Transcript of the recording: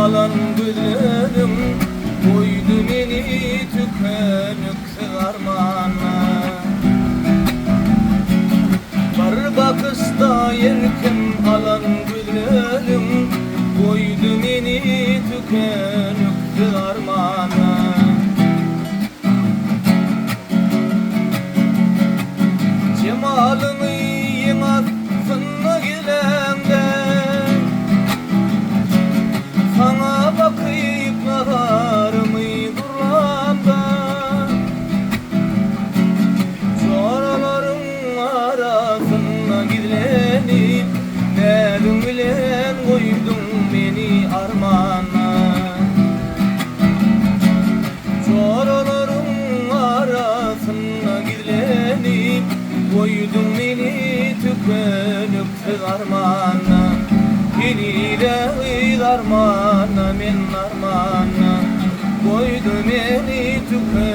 alan gözleriň Goýdy meni tükeniksiz armana. Bir bakyşda ýelken alan gözleriň Goýdy meni tükeniksiz armana. Jemalyňy ýeň astynda gelemde, Saňa bakyp nazarymy durlamda, Joralaryň arasynda gizlenip, Näziň bilen goýduň meni armana. Joralaryň arasynda gizlenip, Goýduň meni tükeniksiz armana. Henize gyz armana, men armana, Goýdy meni tükeniksiz.